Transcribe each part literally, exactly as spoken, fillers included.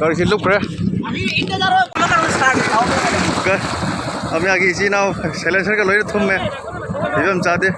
ꯒꯥꯔꯤꯁꯤ ꯂꯨꯞꯈ꯭ꯔꯦ꯫ ꯒ-, ꯑꯃꯤꯌꯥꯒꯤ ꯏꯆꯤꯟ ꯏꯅꯥꯎ ꯁꯥꯏꯂꯦꯟꯁꯔꯒ ꯂꯣꯏꯅ ꯊꯨꯝꯃꯦ꯫ ꯐꯤꯕꯝ ꯆꯥꯗꯦ꯫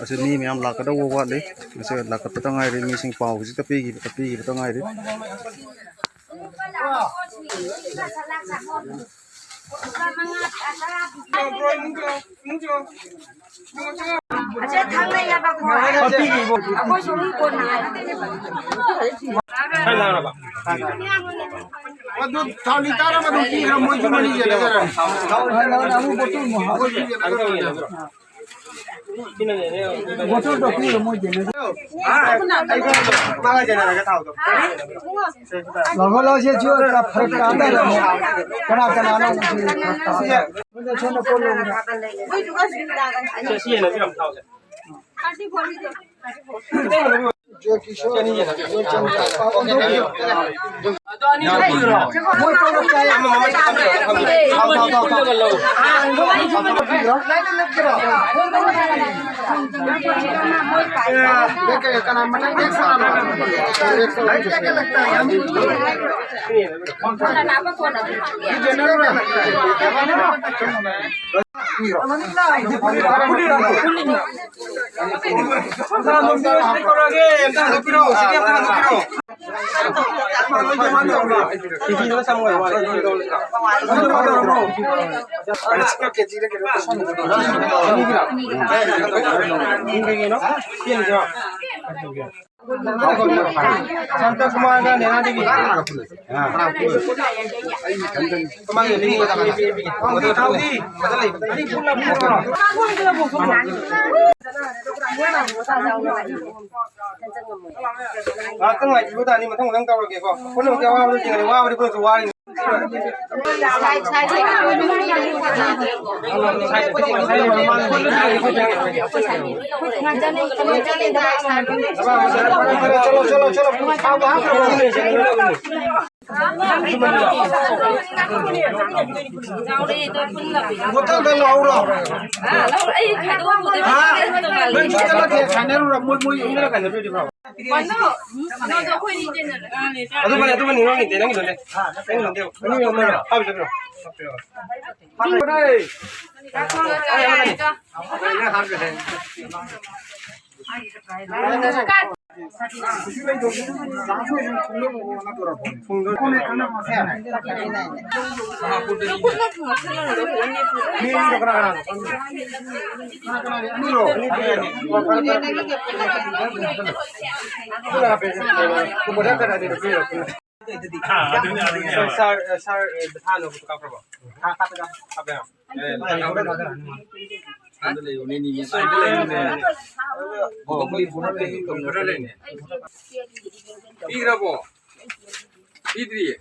ꯑꯁꯤ ꯃꯤ ꯃꯌꯥꯝ ꯂꯥꯛꯀꯗꯧꯕ ꯋꯥꯠꯂꯤ꯫ ꯉꯁꯤ ꯂꯥꯛꯀꯠꯄꯗ ꯉꯥꯏꯔꯤ꯫ ꯃꯤꯁꯤꯡ ꯄꯥꯎ ꯍꯧꯖꯤꯛꯇ ꯄꯤꯈꯤꯕ, ꯄꯤꯈꯤꯕꯗ ꯉꯥꯏꯔꯤ꯫ ꯑꯁꯦ ꯊꯥꯡꯅꯩ ꯍꯥꯏꯕ ꯀꯣ꯫ ꯑꯩꯈꯣꯏꯁꯨ ꯃꯤ ꯀꯣꯟꯅ ꯍꯥꯏ꯫ ꯑꯗꯨ ꯊꯥꯎ ꯂꯤꯇꯔ ꯑꯃ ꯑꯗꯨꯝ ꯄꯤꯈ꯭ꯔꯣ, ꯃꯣꯏꯁꯨ ꯃꯔꯤ ꯌꯦꯟꯅꯖꯔꯅꯤ꯫ ꯕꯣꯇꯜꯗꯣ ꯄꯤꯔꯣ, ꯃꯣꯏ ꯌꯦꯟꯅꯖꯔꯅꯤ꯫ ꯂꯥꯛꯑꯣ, ꯂꯥꯛꯑꯣ, ꯁꯦ, ꯁꯦ, ꯐꯔꯛ ꯇꯥꯗꯔꯦ꯫ ꯀꯅꯥ ꯀꯅꯥꯅꯣ ꯍꯧꯖꯤꯛ ꯐꯔꯛ ꯇꯥꯗꯔꯦ? ꯁꯣꯝꯗ ꯁꯣꯝꯗ ꯄꯣꯠ ꯂꯧꯕꯗ꯫ ꯁꯥꯟꯇ ꯀꯨꯃꯥꯔꯒ ꯅꯦꯅꯥ ꯗꯦꯕꯤ꯫ ꯀꯨꯃꯥꯔꯒ ꯂꯤꯕꯤ꯫ ꯊꯥꯎꯗꯤ, ꯊꯥꯎꯗꯤ꯫ ꯉꯥꯏꯍꯥꯛꯇꯪ ꯉꯥꯏꯕꯤꯕ ꯇꯥꯅꯤ, ꯃꯊꯪ ꯃꯊꯪ ꯇꯧꯔꯒꯦꯀꯣ꯫ ꯄꯨꯝꯅꯃꯛꯀꯤ ꯑꯋꯥꯕꯗꯣ ꯌꯦꯡꯉꯅꯤ, ꯋꯥꯕꯗꯤ ꯄꯨꯟꯅꯁꯨ ꯋꯥꯔꯤꯅꯤ꯫ ꯆꯠꯂꯣ, ꯆꯠꯂꯣ, ꯆꯠꯂꯣ꯫ ꯕꯣꯇꯜꯗ ꯂꯧꯍꯧꯔꯣ꯫ ꯍꯥ? ꯅꯪ ꯁꯤ ꯆꯠꯂꯒꯦ, ꯁꯥꯟꯅꯔꯨꯔꯣ꯫ ꯃꯣꯏ, ꯃꯣꯏ ꯌꯨꯝꯗ ꯀꯩꯅꯣ ꯇꯧꯔꯗꯤ ꯐꯕ꯫ ꯑꯗꯨꯃꯅꯦ, ꯑꯗꯨꯃꯅꯦ, ꯅꯪꯒꯤꯅꯦ, ꯅꯪꯒꯤꯅꯦ꯫ ꯍꯥꯞꯄꯤ ꯆꯠꯄꯤꯔꯣ꯫ ꯍꯥꯞꯄꯤ꯫ ꯁꯥꯔ, ꯁꯥꯔ, ꯊꯥꯅꯕꯗꯣ ꯀꯥꯞꯈ꯭ꯔꯕꯣ? ꯀꯥꯞꯄꯦ꯫ ꯄꯤꯈ꯭ꯔꯕꯣ? ꯄꯤꯗ꯭ꯔꯤꯌꯦ꯫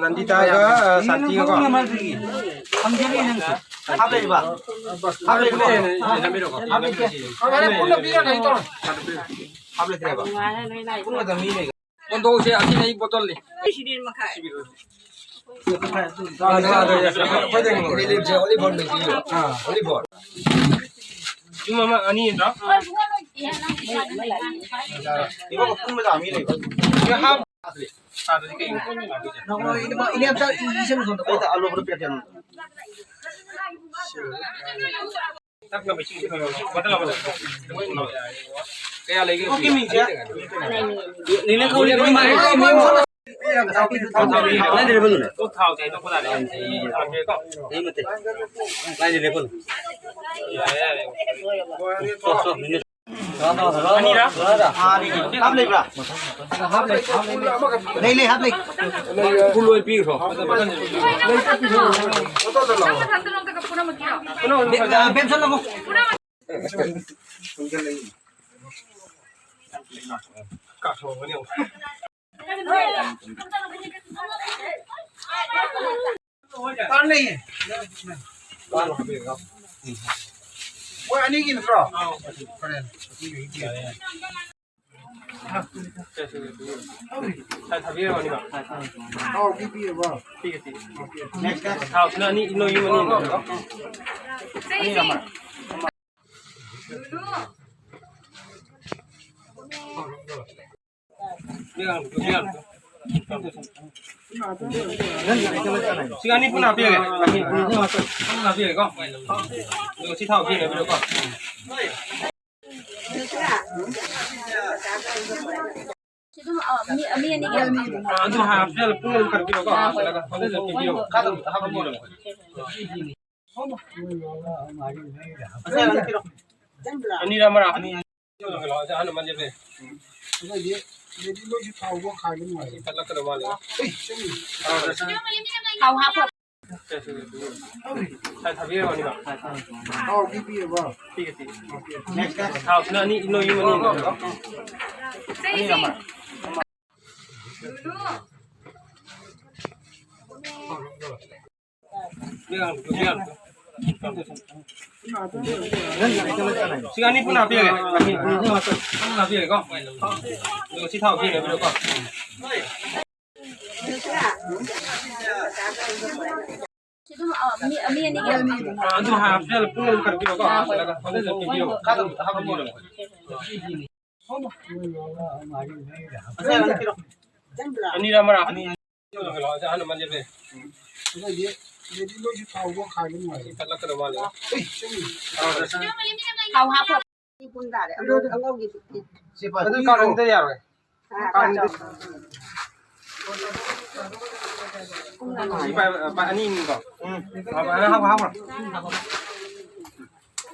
ꯅꯟꯗꯤꯇꯥꯒ, ꯑ, ꯁꯥꯟꯇꯤꯒꯀꯣ꯫ ꯍꯥꯞꯂꯛꯏꯕ? ꯍꯥꯞꯂꯛꯏꯕ? ꯍꯥꯞꯂꯛꯏꯕ? ꯍꯣꯔꯦꯟ ꯄꯨꯟꯅ ꯄꯤꯔꯒ ꯑꯩ ꯇꯧꯔꯣ꯫ ꯍꯥꯞꯂꯛꯇ꯭ꯔꯦꯕ? ꯄꯨꯟꯅ ꯑꯗꯨꯝ ꯃꯤ ꯂꯩ꯫ ꯀꯣꯟꯗꯣꯡꯁꯦ ꯑꯁꯤꯅ ꯑꯩ ꯕꯣꯇꯜꯅꯤ꯫ ꯑꯥ꯫ ꯌꯨꯝ ꯑꯃ ꯑꯅꯤ ꯅꯠꯇ꯭ꯔꯣ? ꯏꯕꯣ, ꯄꯨꯟꯕꯗ ꯃꯤ ꯂꯩꯕ꯫ ꯁꯤ ꯍꯥꯞ-, ꯁꯥꯗ꯭ꯔꯗꯤ ꯀꯩꯅꯣ? ꯏꯅꯦ, ꯏꯅꯦ, ꯑꯝꯇ ꯏꯁꯤꯡ ꯁꯣꯝꯗ ꯑꯩ ꯑꯂꯨ ꯈꯔ ꯄꯤꯔꯛꯀꯦ꯫ ꯊꯛꯅꯕ ꯏꯁꯤꯡ ꯕꯣꯇꯜ ꯑꯃꯗ꯫ ꯀꯌꯥ ꯂꯩꯒꯦ? ꯅꯦꯅꯦ ꯀꯧꯔꯤ ꯃꯥꯜꯂꯦ꯫ ꯂꯥꯏꯟꯗ ꯂꯦꯞꯍꯜꯂꯨꯅꯦ꯫ ꯊꯥꯎ ꯆꯥꯏꯗꯣꯛꯄ ꯇꯥꯔꯦ꯫ ꯅꯠꯇꯦ꯫ ꯂꯥꯏꯟꯗ ꯂꯦꯞꯍꯜꯂꯨ꯫ ꯌꯥꯔꯦ, ꯌꯥꯔꯦ꯫ ꯆꯣ, ꯆꯣ, ꯅꯦꯅꯦ꯫ ꯑꯅꯤꯔꯥ? ꯍꯥꯞ ꯂꯩꯕ꯭ꯔꯥ? ꯂꯩ, ꯂꯩ, ꯍꯥꯞ ꯂꯩ꯫ ꯐꯨꯜ ꯑꯣꯏ ꯄꯤꯈ꯭ꯔꯣ꯫ ꯕꯦ-, ꯑ, ꯕꯦꯝꯁꯟ ꯑꯃꯨꯛ꯫ ꯃꯣꯏ ꯑꯅꯤꯒꯤ ꯅꯠꯇ꯭ꯔꯣ? ꯍꯣꯔꯦꯟ꯫ ꯊꯥꯕꯤꯔꯝꯃꯅꯤꯕ꯫ ꯑꯧ, ꯄꯤꯕꯤꯔꯕꯣ? ꯄꯤꯒꯦ, ꯄꯤꯒꯦ꯫ ꯊꯥꯎꯁꯤꯅ ꯑꯅꯤ, ꯅꯣꯏ ꯌꯨꯝ ꯑꯅꯤ꯫ ꯁꯤ ꯑꯅꯤ ꯄꯨꯟꯅ ꯍꯥꯞꯄꯤꯔꯒꯦ꯫ ꯑꯅꯤ ꯄꯨꯟꯅ ꯍꯥꯞꯄꯤꯔꯒꯦꯀꯣ꯫ ꯑꯗꯨꯒ ꯁꯤ ꯊꯥꯎ ꯈꯤꯇꯪ ꯍꯥꯞꯄꯤꯔꯣꯀꯣ꯫ ꯁꯤ ꯑꯗꯨꯝ, ꯑ, ꯃꯤ, ꯃꯤ ꯑꯅꯤꯒꯤ꯫ ꯑꯗꯨ ꯍꯥꯞꯆꯤꯜꯂ ꯄꯨꯡ ꯑꯃ ꯈꯔ ꯄꯤꯔꯣꯀꯣ꯫ ꯍꯥꯞꯆꯤꯜꯂꯒ ꯍꯣꯔꯦꯟ ꯄꯤꯕꯤꯔꯣ꯫ ꯑꯅꯤꯔ ꯑꯃꯔ? ꯑꯅꯤ꯫ ꯑꯍꯟ ꯑꯃ ꯂꯦꯞꯄꯦ꯫ ꯑꯗꯨꯗꯤ, ꯑꯗꯨꯗꯤ ꯅꯣꯏꯁꯨ ꯊꯥꯎꯗꯣ ꯈꯥꯏꯕ ꯅꯨꯡꯉꯥꯏꯔꯦ꯫ ꯊꯥꯎ ꯍꯥꯞꯄꯣ꯫ ꯊꯥꯎ ꯍꯥꯞꯄꯤꯔꯕꯣ? ꯄꯤꯒꯦ, ꯄꯤꯒꯦ꯫ ꯊꯥꯎꯁꯤꯅ ꯑꯅꯤ, ꯅꯣꯏ ꯌꯨꯝ ꯑꯅꯤ꯫ ꯁꯤ ꯑꯅꯤ ꯄꯨꯟꯅ ꯍꯥꯞꯄꯤꯔꯒꯦ꯫ ꯑꯅꯤ ꯄꯨꯟꯅ ꯍꯥꯞꯄꯤꯔꯒꯦꯀꯣ꯫ ꯑꯗꯨꯒ ꯁꯤ ꯊꯥꯎ ꯄꯤꯔꯒꯦꯀꯣ꯫ ꯁꯤ ꯑꯗꯨꯝ, ꯑ, ꯃꯤ, ꯃꯤ ꯑꯅꯤꯒꯤ꯫ ꯑꯗꯨ ꯍꯥꯞꯆꯤꯜꯂ ꯄꯨꯡ ꯑꯃ ꯈꯔ ꯄꯤꯔꯣꯀꯣ꯫ ꯍꯥꯞꯆꯤꯜꯂꯒ ꯍꯣꯔꯦꯟ ꯄꯤꯕꯤꯔꯣ꯫ ꯑꯅꯤꯔ ꯑꯃꯔ? ꯑꯅꯤ꯫ ꯑꯍꯟ ꯑꯃ ꯂꯦꯞꯄꯦ꯫ ꯑꯗꯨꯗꯤ, ꯑꯗꯨꯗꯤ ꯅꯣꯏꯁꯨ ꯊꯥꯎꯗꯣ ꯈꯥꯏꯕ ꯅꯨꯡꯉꯥꯏꯔꯦ꯫ ꯊꯥꯎ ꯍꯥꯞꯄꯣ꯫ ꯑꯗꯨ ꯀꯥꯔꯟꯗ ꯌꯥꯔꯣꯏ꯫ ꯁꯤ ꯄꯥꯏ-, ꯄꯥꯏ-, ꯑꯅꯤꯅꯤꯀꯣ? ꯎꯝ꯫ ꯍꯥꯞꯄꯣ, ꯍꯥꯞꯄꯣ, ꯍꯥꯞꯄꯣ꯫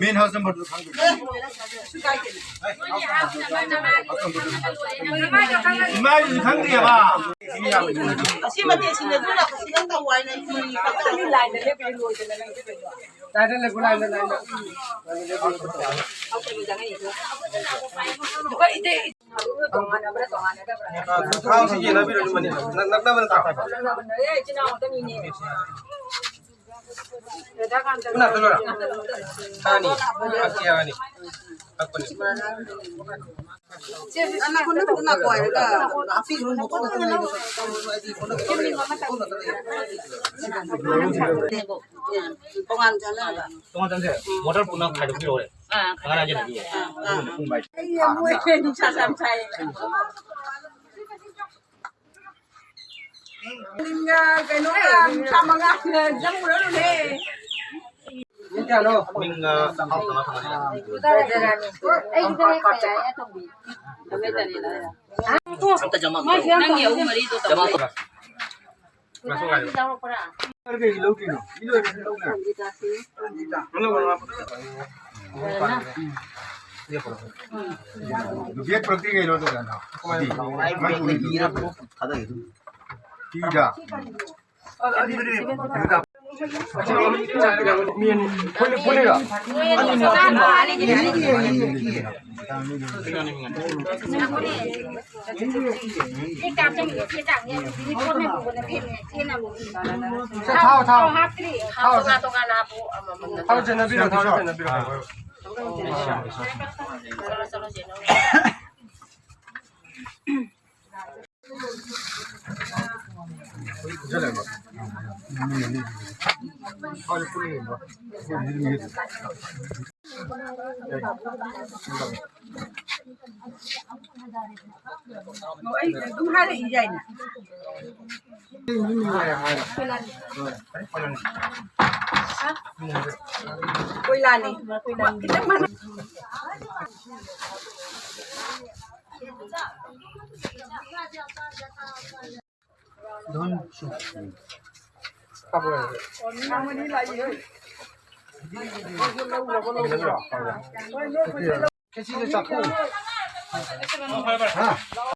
Main house number two ꯈꯪꯗꯦ꯫ ꯏꯃꯥꯒꯤꯁꯨ ꯈꯪꯗꯦꯕ꯫ ꯑꯁꯤ ꯃꯇꯦꯛꯁꯤꯡꯗ ꯑꯗꯨꯅ ꯈꯨꯠꯁꯤꯅ ꯇꯧ ꯍꯥꯏꯅ ꯂꯥꯏꯟꯗ ꯂꯦꯞꯄꯗꯤ ꯂꯣꯏꯗꯅ ꯅꯪꯁꯦ ꯀꯩꯅꯣ? ꯂꯥꯏꯟꯗ ꯂꯦꯞꯄꯨ, ꯂꯥꯏꯟꯗ, ꯂꯥꯏꯟꯗ꯫ ꯑꯩꯈꯣꯏ ꯏꯇꯩ ꯊꯥꯎꯁꯤ ꯌꯦꯟꯅꯕꯤꯔꯣ, ꯑꯗꯨꯃꯅꯦ꯫ ꯅꯛ-, ꯅꯛꯅꯕꯅ ꯊꯥꯎ꯫ ꯄꯨꯟꯅ ꯍꯥꯞꯆꯜꯂꯣꯔꯥ? ꯊꯥꯅꯤ꯫ ꯀꯛꯀꯦ ꯍꯥꯏꯔꯅꯤ꯫ ꯀꯛꯄꯅꯤ꯫ ꯇꯣꯉꯥꯟ ꯆꯥꯅꯕ꯫ ꯇꯣꯉꯥꯟ ꯆꯥꯅꯁꯦ꯫ ꯃꯣꯇꯔ ꯄꯨꯟꯅ ꯈꯥꯏꯗꯣꯛꯄꯤꯔꯛꯑꯣ꯫ ꯑꯥ꯫ ꯑꯉꯥꯡ ꯌꯦꯟꯅꯕꯤꯌꯣ꯫ ꯑꯥ, ꯑꯥ꯫ ꯑꯗꯨꯒ ꯄꯨꯡ ꯕꯥꯏ꯫ ꯑꯩ ꯌꯥꯝ ꯃꯣꯏ ꯅꯨꯡꯁꯥ ꯌꯥꯝ ꯁꯥꯏꯌꯦ꯫ ꯀꯩꯅꯣꯒ ꯅꯨꯡꯁꯥ ꯃꯉꯥꯜꯅ ꯌꯝꯃꯨꯔꯅꯨꯍꯦ꯫ ꯃꯤꯡ ꯀꯌꯥꯅꯣ? ꯃꯤꯡ, ꯑ, ꯊꯥꯎ ꯀꯩꯅꯣ ꯊꯝꯃꯅꯤ꯫ ꯑꯩꯒꯤꯗꯅꯦ ꯀꯌꯥ ꯑꯇꯣꯝꯕꯤ? ꯑꯝꯇ ꯖꯃꯥ ꯑꯝꯇ ꯇꯧ꯫ ꯅꯪꯒꯤ ꯑꯍꯨꯝ ꯃꯔꯤꯗꯣ ꯇꯧ꯫ ꯖꯃꯥ ꯑꯝꯇ ꯇꯧ꯫ ꯀꯩ ꯂꯧꯗꯣꯏꯅꯣ? ꯏ ꯂꯣꯏꯔꯗꯤ ꯂꯧꯅꯦ꯫ ꯕꯦꯛ ꯄꯨꯔꯛꯇ꯭ꯔꯤ ꯀꯩꯅꯣ ꯑꯗꯨꯒ ꯅꯪ? ꯊꯥꯗꯒꯦ ꯑꯗꯨꯝ꯫ ꯀꯤꯗ꯫ ꯃꯤ ꯑꯅꯤ꯫ ꯄꯨꯂꯤ-, ꯄꯨꯂꯤꯔꯣ? ꯁꯦ, ꯊꯥꯎ, ꯊꯥꯎ꯫ ꯊꯥꯎ, ꯊꯥꯎ ꯆꯦꯟꯅꯕꯤꯔꯣ, ꯊꯥꯎ ꯆꯦꯟꯅꯕꯤꯔꯣ꯫ ꯑꯗꯨꯝ ꯍꯥꯏꯔꯛꯏ ꯌꯥꯏꯅ꯫ ꯀꯣꯏꯂꯥꯅꯤ꯫ ꯈꯤꯇꯪ ꯃꯥꯟꯅ- ꯈꯦꯆꯤꯗꯣ ꯆꯥꯊꯣꯛꯎ꯫ ꯍꯥ?